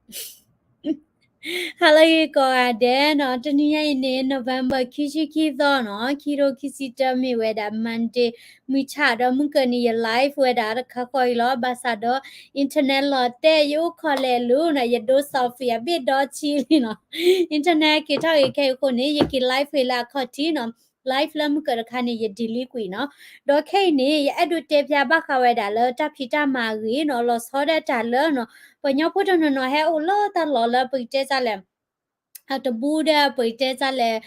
ဟါလၢအဂ့ၤကိးဂၤဒဲးနီၤ, တနံၤညါအံၤန့ၣ် November ခံဆံခံသီနီၤ, ခံထိခံဆံတၢ မ့ၢ်ဝဲဒၣ် Monday မုၢ်ဆၣ်ဒီးမုၢ်ကၢၤန့ၣ် ယ live ဝဲဒၣ်တခါဃီအံၤလီၤ. ဘၣ်ဆၣ်ဒီး internet လီၤတဲာ် ယအိၣ်ခိးလဲာ်လၢနီၤ, ယဒိ selfie အဘ့ၣ်ဒီဆံလံနီၤ, internet က့ၤထီၣ်က့ၤခဲအံၤအဃိန့ၣ် ယက့ၤ live ဝဲလၢအခီၣ်ထံးနီၤ, live လၢမုၢ်ကၢၤတခါန့ၣ် ယ delete ကွံာ်နီၤ. ဒီးခဲအံၤန့ၣ် ယအဲၣ်ဒိးတဲဖျါဘၣ်ဃးဝဲဒၣ်လၢတၢ်ဖံးတၢ်မၤအဂ့ၢ်နီၤ, လီၤဆီဒၣ်တၢ်လၢနီၤ, ပှၤကညီဖိတနီၤနီၤဟဲအိၣ်လၢတၢ်လီၢ်လၢပကတဲဒ်လဲၣ် တဘူးဒီးပကတဲဒ်လဲၣ်,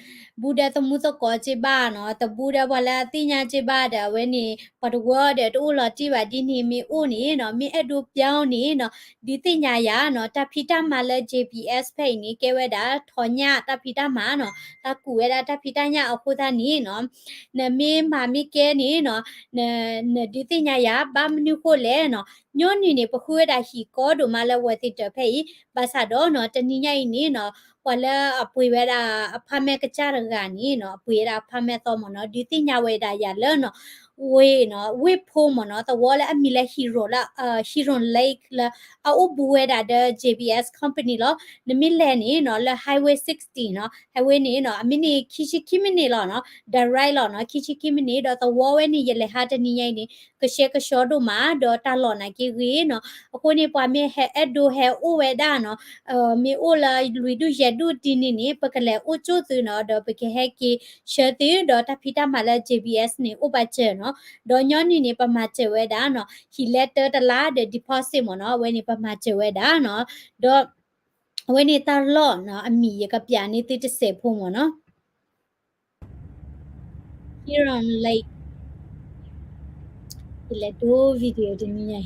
ဘူးဒီးသမူသကိးက့ဘၣ်နီၤ, တဘူးဒီးပှၤလၢအသ့ၣ်ညါက့ဘၣ်ဒီး အဝဲန့ၣ်ပှၤတဝၢဒီးတအိၣ်လီၤတံၢ်ဘၣ်ဒ်န့ၣ်မ့ၢ်အိၣ်န့ၣ်နီၤ, မ့ၢ်အဲၣ်ဒိးပျီန့ၣ်နီၤ, ဒုးသ့ၣ်ညါယၤနီၤ, တၢ်ဖံးတၢ်မၤလၢ J B S ဖဲအံၤန့ၣ် ကဲဝဲဒၣ်ထီညၣ်တၢ်ဖံးတၢ်မၤနီၤ, တၢ်ကူးဝဲဒၣ်တၢ်ဖံးတၢ်ညၣ်အဃိသတးန့ၣ်နီၤ, နမ့ၢ်မၤမ့ၢ်ကဲန့ၣ်နီၤ, န နဒုးသ့ၣ်ညါယၤ ဘၣ်မနုၤဃိလဲၣ်နီၤ, ညီနုၢ်န့ၣ် ပဃုဝဲဒၣ်ဟံၣ်ကီဒိၣ်မးလၢ Worthington ဖဲအံၤ, ဘၣ်ဆၣ်ဒီးနီၤ တနံၤညါအံၤန့ၣ်နီၤ, ပှၤလၢအပှ့ၤဝဲဒၣ် apartment ကစၢ်တဂၤန့ၣ်နီၤ, အပှ့ၤဝဲဒၣ် apartment သီမ့ၢ်နီၤ, ဒုးသ့ၣ်ညါဝဲဒၣ်ယၤလၢနီၤ, ဝ့ၢ်နီၤ, ဝ့ၢ်ဖိမ့ၢ်နီၤ, သဝီလၢအမံၤလၢ Huron လၢ Huron Lake လၢအအိၣ်ဘူးဝဲဒၣ်ဒီး J B S company လီၤ. နမ့ၢ်လဲၤန့ၣ်နီၤ လၢ Highway sixty နီၤ, highway န့ၣ်နီၤ အမ့ၢ်န့ၣ်ခံဆံခံ minute လီၤနီၤ, direct လီၤနီၤ, ခံဆံခံ minute ဒီးသဝီဝဲန့ၣ် ယလဲၤဟးတနံၤညါအံၤန့ၣ် ကဆှဲကဆှီဒိၣ်မး ဒီးတၢ်လီၢ်နာ်က့ဂ့ၤနီၤ, အဃိန့ၣ် ပှၤမ့ၢ်ဟဲအဲၣ်ဒိးဟဲအိၣ်ဝဲဒၣ်နီၤ, မ့ၢ်အိၣ်လၢလွံၢ်ဒူၣ်ယဲၢ်ဒူၣ်ဒ်န့ၣ်န့ၣ် ပကလဲၤအိၣ်ကၠိၣ်သုနီၤ, ဒီးပကဟဲက့ၤဆှၢသု ဒီးတၢ်ဖံးတၢ်မၤလၢ J B S န့ၣ် အိၣ်ဘၣ်စၢၤနီၤ, ဒီးညီနုၢ်န့ၣ် ပမၤစၢၤဝဲဒၣ်နီၤ, ဟံၣ်လဲတၢတလါဒီး deposit မ့ၢ်နီၤ, အဝဲန့ၣ် ပမၤစၢၤဝဲဒၣ်နီၤ, ဒီး အဝဲန့ၣ်တၢ်လီၢ်နီၤ အမံၤယကပျးန့ၢ်သုတစဲးဖိမ့ၢ်နီၤ. Huron Lake, ယလဲၤဒိ video တနံၤညါ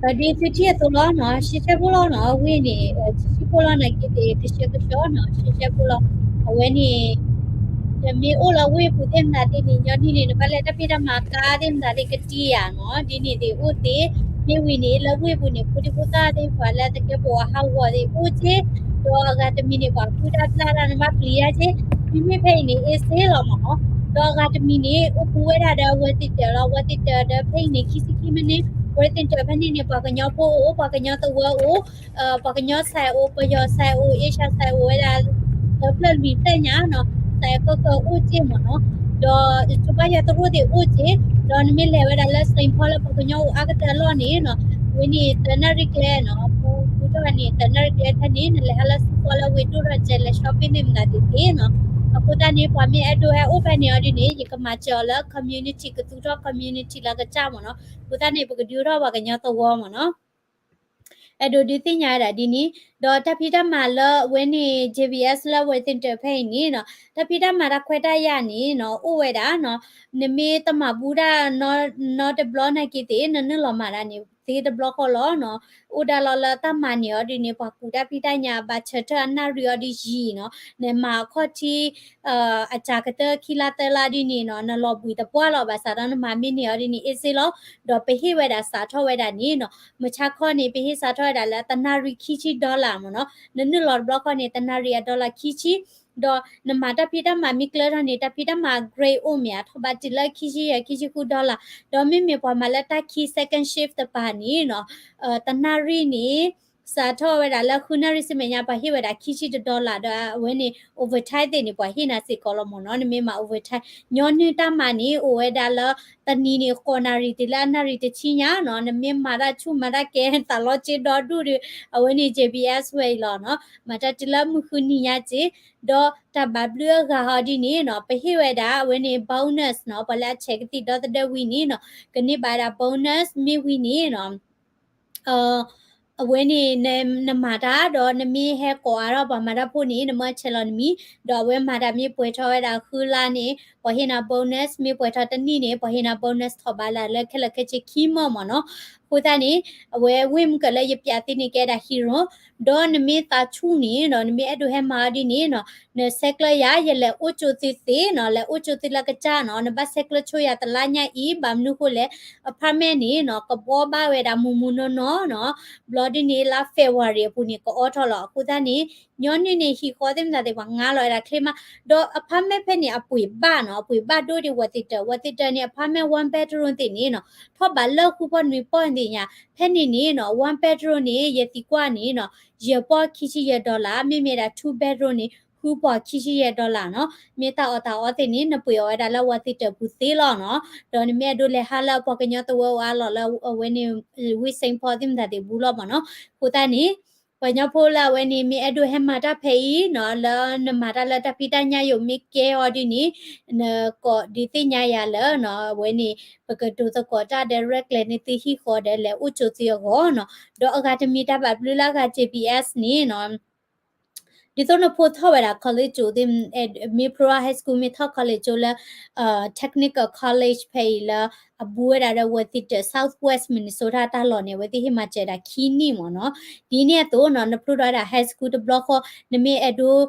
အံၤ ဒ်သုထံၣ်အသိးလီၤနီၤ, ရှဲရှဲဖိလီၤနီၤ, ဝ့ၢ်န့ၣ် ဆံးဆံးဖိလီၤနာ်က့သ့ၣ် ကဆှဲကဆှီနီၤ, ရှဲရှဲဖိလီၤ. အဝဲန့ၣ် နမ့ၢ်အိၣ်လၢဝ့ၢ်ပူၤသ့ၣ်မတၤသ့ၣ်န့ၣ် ညီနုၢ်န့ၣ် နဘၣ်လဲၤတၢ်ဖံးတၢ်မၤကါသ့ၣ်မတၤသ့ၣ်ကတံၢ်ယၤနီၤ, ဒ်န့ၣ်သ့ၣ်အိၣ်သ့, မ့ၢ်ဝံၤန့ၣ် လၢဝ့ၢ်ပူၤန့ၣ် ဖိဒံဖိသၣ်သ့ၣ် ပှၤလၢသကဲးပဝးဟးဂီၤသ့ၣ်အိၣ်က့, ဒီးအဂၤတမံၤန့ၣ် ပှၤဃုတၢ်ပျၢ်တၢ်န့ၣ် ဘၣ်ပျံၤတၢ်က့, မ့မ့ၢ်ဖဲအံၤန့ၣ် အ့စ့လီၤမ့ၢ်နီၤ, ဒီးအဂၤတမံၤန့ၣ် အိၣ်ဘူးဝဲဒၣ်ဒီး Worthington လီၤ, Worthington ဒီးဖဲအံၤန့ၣ် ခံဆံခံ minute, Worthington ဖဲန့ၣ်န့ၣ် ပှၤကညီဖိအိၣ်, ပှၤကညီသဝီအိၣ်, ပှၤကညီစဲးအိၣ်, ပယီၤစဲးအိၣ်, Asian စဲးအိၣ်ဝဲဒၣ် သၢဖျၢၣ်လွံၢ်ဖျၢၣ်ညါနီၤ, စဲးကီကီအိၣ်က့မ့ၢ်နီၤ, ဒီးကၠိဘါယွၤသရိာ်သ့ၣ်အိၣ်က့, ဒီးနမ့ၢ်လဲၤဝဲဒၣ်လၢ Saint Paul လၢပှၤကညီအိၣ်အါကတၢၢ်အလီၢ်န့ၣ်နီၤ, ဝဲန့ၣ်သၢနၣ်ရံၣ်ကျဲနီၤ, ပူၤပူၤထီၣ်န့ၣ် သၢနၣ်ရံၣ်ကျဲဖဲန့ၣ် နလဲၤဟးလၢ Saint Paul လၢဝ့ၢ်ဒိၣ်ထီၣ်ကဲ လဲၤ shopping သ့ၣ်မတၤသ့ၣ်သ့နီၤ, အဃိသတးန့ၣ် ပှၤမ့ၢ်အဲၣ်ဒိးဟဲအိၣ်ဖဲန့ၣ်အီၤဒ်န့ၣ် ယကမၤစၢၤအီၤလၢ community ကသူထီၣ် community လၢကစၢ်မ့ၢ်နီၤ, အဃိသတးန့ၣ် ပကဒုးအိၣ်ထီၣ်ပှၤကညီသဝီမ့ၢ်နီၤ အဲၣ်ဒိးဒုးသ့ၣ်ညါဝဲဒၣ်ဒ်န့ၣ်, ဒီးတၢ်ဖံးတၢ်မၤလၢအဝဲန့ၣ် J B S လၢ Worthington ဖဲအံၤန့ၣ်နီၤ, တၢ်ဖံးတၢ်မၤတၢ်ခွဲးတၢ်ယာ်န့ၣ်နီၤ အိၣ်ဝဲဒၣ်နီၤ, နမ့ၢ်တမၤဘူးတၢ်နီတဘျီနာ်က့သ့ၣ် နနုာ်လီၤမၤတၢ်န့ၣ် သ့တဘျီဃီလီၤနီၤ, အိၣ်ဒၣ်လီၤလၢတၢ်မၤန့ၣ်အီၤဒ်န့ၣ် ပှၤကူးတၢ်ဖံးတၢ်ညၣ်ဘၣ်ဆၢထၢၣ်အနၣ်ရံၣ်အီၤဒ်ယံာ်နီၤ, နမၤအခီၣ်ထံး အစှၤကတၢၢ်ခံလါသၢလါဒ်န့ၣ်နီၤ နလီၤဘှံးသပှၢ်လီၤ, ဘၣ်ဆၣ်ဒီးနမၤမ့ၢ်န့ၢ်အီၤဒ်န့ၣ် အ့စ့လီၤ, ဒီးပဟ့ၣ်ဝဲဒၣ်စးထီၣ်ဝဲဒၣ်န့ၣ်နီၤ, မုၢ်ဆါခီန့ၣ် ပဟ့ၣ်စးထီၣ်ဝဲဒၣ်လၢတနၣ်ရံၣ်ခံဆံ dollar မ့ၢ်နီၤ, နနုာ်လီၤတဘျီဃီန့ၣ် တနၣ်ရံၣ်အ dollar ခံဆံ, ဒီးနမၤတၢ်ဖံးတၢ်မၤမ့ၢ်ကျၢၤထီၣ်န့ၣ် တၢ်ဖံးတၢ်မၤ grade အိၣ်မ့ၢ်ဧါ ထီၣ်ဘးတုၤလၢခံဆံယဲၢ် ခံဆံဃု dollar, ဒီးမ့မ့ၢ်ပှၤမၤလၢတၢ်ခံ second shift တပၤန့ၣ်နီၤ, တနၣ်ရံၣ်န့ၣ် စးထီၣ်ဝဲဒၣ်လၢဃုနၣ်ရံၣ်ဆူမဲာ်ညါ ပှၤဟ့ၣ်ဝဲဒၣ်ခံဆံတ dollar ဒီးအဝဲန့ၣ် overtime သ့ၣ်န့ၣ် ပှၤဟ့ၣ်နၤစ့ၢ်ကီးလီၤမ့ၢ်နီၤ, နမ့ၢ်မၤ overtime ညီနုၢ်တၢ်မၤန့ၣ် အိၣ်ဝဲဒၣ်လၢ တနံၤန့ၣ် ဃိးနၣ်ရံၣ်တုၤလၢအနၣ်ရံၣ်တဆံညါနီၤ, နမ့ၢ်မၤတၢ်ဆူၣ်မၤတၢ်ကဲ သးလီၤက့ဒီဒူၣ်ဒီး အဝဲန့ၣ် J B S ဝဲအံၤလီၤနီၤ, မၤတၢ်တုၤလၢမုၢ်ဃုနံၤညါက့, ဒီးတၢ်ဘၣ်ဘျုးအဂၤဟီဒ်န့ၣ်နီၤ, ပဟ့ၣ်ဝဲဒၣ်အဝဲန့ၣ် bonus နီၤ, ပှၤလၢအဆဲးကသံၣ်ဒီသဒၢဝံၤန့ၣ်နီၤ, ကန့ၢ်ဘၣ်ဝဲဒၣ် bonus မ့ၢ်ဝံၤန့ၣ်နီၤ အဝဲန့ၣ် နမၤတၢ်ဒီး နမ့ၢ်ဟဲကိးအါထီၣ်ပှၤမၤတၢ်ဖိန့ၣ် နမ့ၢ်ဆဲးလီၤနမံၤ, ဒီးအဝဲမၤတၢ်မ့ၢ်ပှဲၤထီၣ်ဝဲဒၣ်ဃုလါန့ၣ် ပှၤဟ့ၣ်နၤ bonus, မ့ၢ်ပှဲၤထီၣ်တနံၣ်န့ၣ် ပှၤဟ့ၣ်နၤ bonus ထီၣ်ဘးလၢလၢခဲလၢာ်ခဲဆ့ခံမၢ်မ့ၢ်နီၤ, အဃိသတးန့ၣ် အဝဲဝ့ၢ်မုၢ်ကၢၢ်လၢယပျးသ့န့ၣ် ကဲဒၣ်ဟံရိၣ်, ဒီးနမ့ၢ်သးဆူၣ်န့ၣ်နီၤ နမ့ၢ်အဲၣ်ဒိးဟဲမၤအီၤဒ်န့ၣ်နီၤ နဆဲးကျၢယၤ ယလဲၤအိၣ်ကၠိသုသ့နီၤ, လဲၤအိၣ်ကၠိသုလၢကစၢ်နီၤ, နဘၣ်ဆဲးကျၢဆိယၤတလါညါအံၤ, ဘၣ်မနုၤဃိလဲၣ် apartment န့ၣ်နီၤ ကဘှီဘၣ်ဝဲဒၣ်မုၢ်မုၢ်နီၢ်နီၢ်နီၤ, ဘျီဒ်န့ၣ် လါ February အပူၤန့ၣ် ကအိးထီၣ်လီၤ. အဃိသတးန့ၣ် ညီနုၢ်န့ၣ် ဟံၣ်ဃီသ့ၣ်မတၤသ့ၣ် ပှၤငါလီၤဝဲဒၣ်ချ့မး, ဒီး apartment ဖဲန့ၣ် အပှ့ၤဘၣ်နီၤ, အပှ့ၤဘၣ်ဒိဒ် ဝီၤသံးတၢး, ဝီၤသံးတၢးန့ၣ် apartment one bedroom သ့ၣ်န့ၣ်နီၤ ထီၣ်ဘးလၢဃုပီၢ်နွံပီၢ်သ့ၣ်ညါ, ဖဲန့ၣ်န့ၣ်နီၤ one bedroom န့ၣ် ယသံကွၢ်န့ၣ်နီၤ ယဲၢ်ပီၢ်ခံဆံယဲၢ် dollar, မ့မ့ၢ်ဒၣ် two bedroom န့ၣ် ဃုပီၢ်ခံဆံယဲၢ် dollar နီၤ, မ့ၢ်တၢ်အီၣ်တၢ်အီသ့ၣ်န့ၣ် နပှ့ၤအီၣ်ဝဲဒၣ်လၢဝီၤသံးတၢးပူၤသ့လီၤနီၤ, ဒီးနမ့ၢ်အဲၣ်ဒိးလဲၤဟးလၢပှၤကညီသဝီအိၣ်အါလီၢ်လၢအဝဲန့ၣ် ဝ့ၢ် Saint Paul သ့ၣ်မတၤသ့ၣ်ဘူးလီၤမးနီၤ, အဃိသတးန့ၣ် ပှၤကညီဖိလၢအဝဲန့ၣ် မ့ၢ်အဲၣ်ဒိးဟဲမၤတၢ်ဖဲအံၤနီၤ, လၢနမၤတၢ်လၢတၢ်ဖံးတၢ်ညၣ်ယိာ်မ့ၢ်ကဲအီၤဒ်န့ၣ်, နကိးဒုးသ့ၣ်ညါယၤလၢနီၤ, အဝဲန့ၣ် ပကဒိးသကိးတၢ်ဒီးရဲၣ်ကျဲၤန့ၢ်သုဟံၣ်ဃီဒီးလဲၤအိၣ်ကၠိသုအဂီၢ်နီၤ, ဒီးအဂၤတမံၤတၢ်ဘၣ်ဘျုးလၢအဂၤ J B S န့ၣ်နီၤ ဒ်သိးနဖိထီၣ်ဝဲဒၣ် college ကၠိသ့ၣ်, မ့ၢ်ဖျိထီၣ် high school မ့ၢ်ထီၣ် college ကၠိလၢ technical college ဖဲအံၤလၢ အဘူးဝဲဒၣ်ဒီးဝီၤသံးတၢး Southwest Minnesota တၢ်လီၢ်န့ၣ် အဝဲသ့ၣ်ဟ့ၣ်မၤစၢၤဒၣ်ခံနံၣ်မးနီၤ, ဒ်န့ၣ်အသိးနီၤ နဖျိထီၣ်ဝဲဒၣ် high school တဘျီဃီ နမ့ၢ်အဲၣ်ဒိး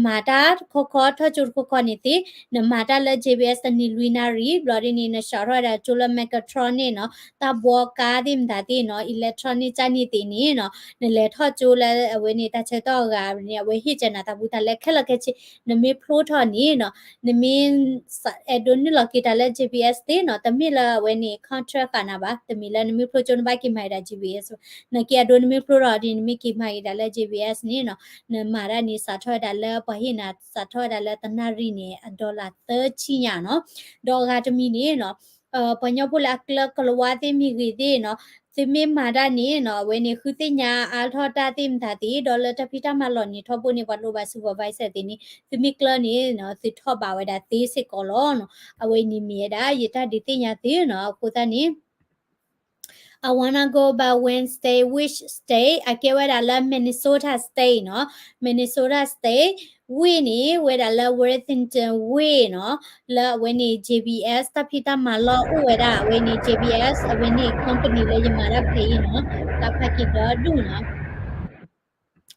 မၤတၢ်တခီခီ ထီၣ်ကၠိတခီခီန့ၣ်သ့ၣ် နမၤတၢ်လၢ J B S တနံၤလွံၢ်နၣ်ရံၣ် ဘျီဒ်န့ၣ် နစးထီၣ်ဝဲဒၣ်ကၠိလၢ Megatron န့ၣ်နီၤ တၢ်ဘှီကါသ့ၣ်မတၤသ့ၣ်နီၤ electronic ကၢ်န့ၣ်သ့ၣ်န့ၣ်နီၤ နလဲၤထီၣ်ကၠိလၢအဝဲန့ၣ် တၢ်ဆၢကတီၢ်အဂၤန့ၣ် အဝဲဟ့ၣ်ကၢနၤတၢ်ဘူးတၢ်လဲခဲလၢာ်ခဲဆ့ နမ့ၢ်ဖျိထီၣ်န့ၣ်နီၤ နမ့ၢ် အဲၣ်ဒိးနုာ်လီၤက့ၤတၢ်လၢ J B S သ့ၣ်နီၤ တမ့ၢ်လၢအဝဲန့ၣ် contract ဃာ်နၤဘၣ် တမ့ၢ်လၢနမ့ၢ်ဖျိကၠိနဘၣ်က့ၤမၤက့ၤဒၣ် J B S နာ်က့အဒိ နမ့ၢ်ဖျိထီၣ်ဒ်န့ၣ် နမ့ၢ်က့ၤမၤက့ၤဒၣ်လၢ J B S န့ၣ်နီၤ နမၤတၢ်န့ၣ် စးထီၣ်ဝဲဒၣ်လၢ ပှၤဟ့ၣ်နၤ စးထီၣ်ဝဲဒၣ်လၢတနၣ်ရံၣ်န့ၣ် အ dollar သၢဆံညါနီၤ ဒီးအဂၤတမံၤန့ၣ်နီၤ ပှၤကညီဖိလၢအကျၢၤကလၤဝါသ့ၣ်မ့ၢ်ဂ့ၤသ့ၣ်နီၤ သုမ့ၢ်မၤတၢ်န့ၣ်နီၤ အဝဲန့ၣ် ဃုသ့ၣ်ညါအါထီၣ်တၢ်သ့ၣ်မတၤသ့ၣ် ဒီးလၢတၢ်ဖံးတၢ်မၤလီၢ်န့ၣ် ထီဘိန့ၣ် ပှၤလိၣ်ဘၣ် supervisor သ့ၣ်န့ၣ် သုမ့ၢ်ကျၢၤန့ၣ်နီၤ သုထီၣ်ဘးဝဲဒၣ်သ့စ့ၢ်ကီးလီၤနီၤ အဝဲအံၤန့ၣ်မ့ၢ်ဝဲဒၣ် ယတၢ်ဒုးသ့ၣ်ညါသုနီၤ အဃိသတးန့ၣ် I wanna go by Wednesday, which state? အကဲဝဲဒၣ်လၢ Minnesota State နီၤ Minnesota State ဝ့ၢ်န့ၣ် ဝဲဒၣ်လၢ Worthington ဝ့ၢ်နီၤ လၢအဝဲန့ၣ် J B S တၢ်ဖံးတၢ်မၤလီၢ်အိၣ်ဝဲဒၣ် အဝဲန့ၣ် J B S အဝဲန့ၣ် company လၢယမၤတၢ်ဖဲအံၤနီၤ တၢ်ဖးက့ၤဒီဒူၣ်နီၤ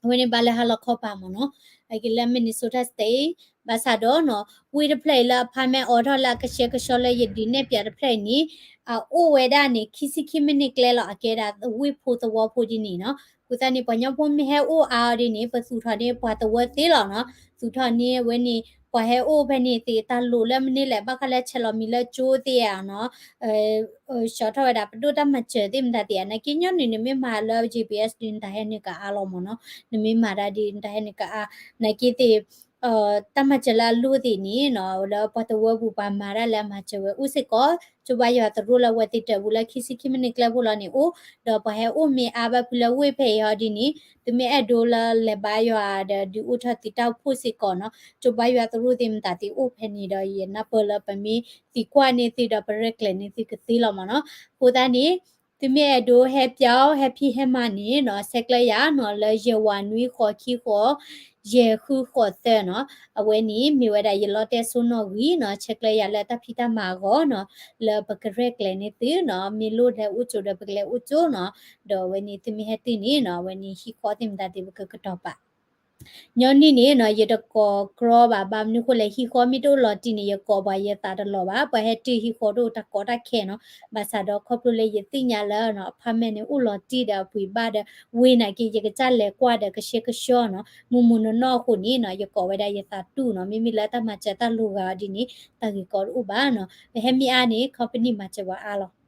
အဝဲန့ၣ်ဘၣ်လၢဟါလီၤခီပၤမ့ၢ်နီၤ အက့ၤလၢ Minnesota State ဘၣ်ဆၣ်ဒီးနီၤ ဝ့ၢ်တဖျၢၣ်အံၤလၢ apartment အိးထီၣ်လၢအကဆှဲကဆှီလၢယဒုးနဲၣ်ပၠးတဖျၢၣ်အံၤန့ၣ် အအိၣ်ဝဲဒၣ်န့ၣ် ခံဆံခံမံးနံးကျဲလီၤ အကဲဒၣ်ဝ့ၢ်ဖိသဝီဖိဒ်န့ၣ်နီၤ အဃိသတးန့ၣ် ပှၤကညီဖိမ့ၢ်ဟဲအိၣ်အါအီၤဒ်န့ၣ် ပသူၣ်ထီၣ်န့ၢ်ပှၤသဝီသ့လီၤနီၤ သူၣ်ထီၣ်န့ၢ်အဝဲန့ၣ် ပှၤဟဲအိၣ်ဖဲန့ၣ်သ့ၣ် တၢ်လိၣ်လၢမနုၤလဲၣ် ဘၣ်ဃးလၢဆဲးလီၤမံၤလၢကၠိသ့ၣ်ဧါနီၤ စးထီၣ်ဝဲဒၣ်ပဒိၣ်တၢ်မၤစၢၤသ့ၣ်မတၤသ့ၣ်ဧါ နာ်က့ညီနုၢ်န့ၣ် မ့ၢ်မၤလၢ J B S ဒ်န့ၣ် နတၢ်ဟဲနုာ်ကအါလီၤမ့ၢ်နီၤ နမ့ၢ်မၤတၢ်ဒ်န့ၣ် နတၢ်ဟဲနုာ်ကအါ နာ်က့သ့ၣ် တၢ်မၤစၢၤလၢအလိၣ်သ့ၣ်န့ၣ်နီၤ လၢပှၤသဝီပူၤပှၤမၤတၢ်လၢအမၤစၢၤဝဲအိၣ်စ့ၢ်ကီး ကၠိဘါယွၤသရိာ်လၢဝဲသ့ၣ်တၢ်ပူၤလၢခံဆံခံမံးနံးကျဲဖိလီၤန့ၣ်အိၣ် ဒီးပှၤဟဲအိၣ်မ့ၢ်အါဘၣ်ဖုလၢဝ့ၢ်ဖဲအံၤဟီဒ်န့ၣ် သုမ့ၢ်အဲၣ်ဒိးလၢလဲၤဘါယွၤဒီးဒုးအိၣ်ထီၣ်သုတၢ်အိၣ်ဖှိၣ်စ့ၢ်ကီးနီၤ ကၠိဘါယွၤသရိာ်သ့ၣ်မတၤသ့ၣ်အိၣ်ဖဲန့ၣ်ဒီး ယနၢ်ပၢၢ်လၢပမ့ၢ်သံကွၢ်န့ၢ်သုဒီးပရဲၣ်ကျဲၤန့ၢ်သုကသ့လီၤမ့ၢ်နီၤ အဃိသတးန့ၣ် သုမ့ၢ်အဲၣ်ဒိးဟဲပၠီ ဟဲဖံးဟဲမၤန့ၣ်နီၤ ဆဲးကျၢယၤနီၤ လၢယဲၢ်ဝးနွံဃိးခံဃိး ယဲၢ်ဃုဃိးသၢနီၤ အဝဲန့ၣ်မ့ၢ်ဝဲဒၣ်ယလီတဲစိနီၣ်ဂံၢ်နီၤ ဆဲးကျၢယၤလၢတၢ်ဖံးတၢ်မၤအဂီၢ်နီၤ လၢပကရဲၣ်ကျဲၤန့ၢ်သုနီၤ မ့ၢ်လိၣ်လဲၤအိၣ်ကၠိဒီးပကလဲၤအိၣ်ကၠိနီၤ ဒီးအဝဲန့ၣ်သုမ့ၢ်ဟဲတုၤန့ၣ်နီၤ အဝဲန့ၣ်ဟံၣ်ဃီသ့ၣ်မတၤသ့ၣ်ပကကတီၤပာ် ညီနုၢ်န့ၣ်နီၤ ယတကိးကြီဘၣ် ဘၣ်မနုၤဃိလဲၣ် ဟံၣ်ဃီမ့ၢ်တအိၣ်လီၤတံၢ်န့ၣ် ယကိးပှၤယသးတလီၤဘၣ် ပှၤဟဲတုၤဟံၣ်ဃီတအိၣ်တၢ်ကီတၢ်ခဲနီၤ ဘၣ်ဆၣ်ဒီးခီဖျိလၢယသ့ၣ်ညါလၢနီၤ apartment န့ၣ်အိၣ်လီၤတံၢ်ဒီးအပှ့ၤဘၣ်ဒီး ဝ့ၢ်နာ်က့ ယကစၢ်လဲၤကွၢ်ဒီးကဆှဲကဆှီနီၤ မုၢ်မုၢ်နီၢ်နီၢ်အဃိန့ၣ်နီၤ ယကိးဝဲဒၣ်ယသးတူၢ်နီၤ မ့မ့ၢ်လၢတၢ်မၤစၢၤတၢ်လိၤဂၤအီၤဒ်န့ၣ် တၢ်ဂ့ၢ်ကီတအိၣ်ဘၣ်နီၤ ပဟဲမ့ၢ်အါန့ၣ် company မၤစၢၤပှၤအါလီၤ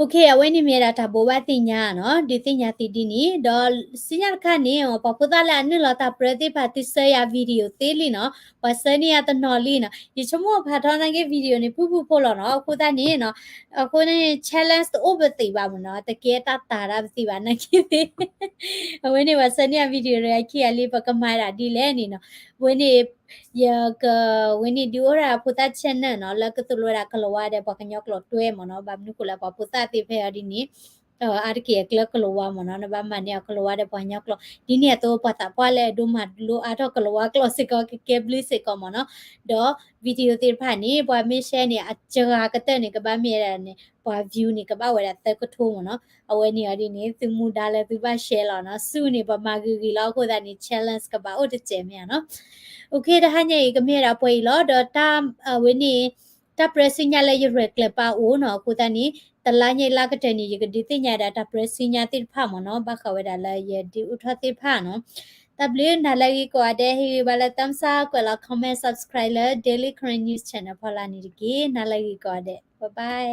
Okay အဝဲန့ၣ်မ့ၢ်ဒၣ်တၢ်ဘိးဘၣ်သ့ၣ်ညါနီၤ ဒုးသ့ၣ်ညါသုဒ်န့ၣ် ဒီးစံၣ်ညီၣ်တခါန့ၣ် ပှၤဖိသၣ်လၢအနုာ်လီၤတၢ်ပြၢသ့ၣ်တဖၣ် သုဆှၢယၤ video သ့လံနီၤ ပှၤဆှၢန့ၢ်ယၤတနီၤလံနီၤ ယဆိကမိၣ်ဖးထီနာ်က့ video န့ၣ် ဖုၣ်ဖုၣ်ဖိလီၤနီၤ အဃိသတးန့ၣ်နီၤ အဃိန့ၣ် challenge တအိၣ်ပသ့ၣ်ဘၣ်မ့ၢ်နီၤ တကဲတၢ်တာ်တၢ်ပသ့ၣ်ဘၣ်နာ်က့သ့ၣ် အဝဲန့ၣ် ပှၤဆှၢန့ၢ်ယၤ video တဂၤခံဂၤလံ ပကမၤဒၣ်ဒ်လဲၣ်န့ၣ်နီၤ အဝဲန့ၣ် ယက ဝဲန့ၣ် ဒုးအိၣ်ဒၣ်ဖိသၣ် channel နီၤ လၢကသိၣ်လိဝဲဒၣ်ကလီၤဝါဒီးပှၤကညီကျိာ်တွဲမ့ၢ်နီၤ ဘၣ်မနုၤဃိလၢပှၤဖိသၣ်သ့ၣ်ဖဲအံၤဒ်န့ၣ် အါတက့ၢ်အကျဲကလီၤဝါမ့ၢ်နီၤ, နဘၣ်မၤန့ၢ်အီၤကလီၤဝါဒီးပှၤကညီကျိာ်, ဒ်န့ၣ်အသိးပှၤသးပှၢ်လၢအဒိမၤလိအါထီၣ်ကလီၤဝါကျိာ်စ့ၢ်ကီး ကကဲဘျုးစ့ၢ်ကီးမ့ၢ်နီၤ. ဒီး video သ့ၣ်တဖၣ်န့ၣ် ပှၤမ့ၢ် share န့ၣ် အစှၤကတၢၢ်န့ၣ် ကဘၣ်မ့ၢ်ဝဲဒၣ်န့ၣ် ပှၤ view န့ၣ် ကဘၣ်ဝဲဒၣ်သၢကထိမ့ၢ်နီၤ. အဝဲန့ၣ်အီၤဒ်န့ၣ် သုမူဒါလၢသုဘၣ် share လီၤနီၤ. ဆူန့ၣ် ပှၤမၤဂ့ၤဂ့ၤလီၤအဃိသတးန့ၣ် challenge ကဘၣ်အိၣ်တစဲးမ့ၢ်ဧါနီၤ. အိၣ်ခ့ တဟါညါအံၤ ကမ့ၢ်ဝဲဒၣ်ပှဲၤအံၤလီၤ. ဒီးတၢ် အဝဲန့ၣ် တၢ်ပြၢဆူညါလၢယရဲၣ်ကျဲၤပာ်အိၣ်နီၤ, အဃိသတးန့ၣ် တလါညါအံၤလါကတၢၢ်န့ၣ် ယကဒုးသ့ၣ်ညါဒၣ်တၢ်ပြၢဆူညါသ့ၣ်တဖၣ်မ့ၢ်နီၤ, ဘၣ်ဃးဝဲဒၣ်လၢယဒုးအိၣ်ထီၣ်သ့ၣ်တဖၣ်နီၤ. တၢ်ဘျုး နၤလၢဂ့ၤကိးဂၤဒဲး, ဟ့ၣ်ဂံၢ်ဘါလၢ thumbs up, ကွဲးလီၤ comment, subscribe လၢ Daily Karen News Channel ဖီလာ်န့ၣ်တက့ၢ်. နၤလၢဂ့ၤကိးဂၤဒဲး, bye bye.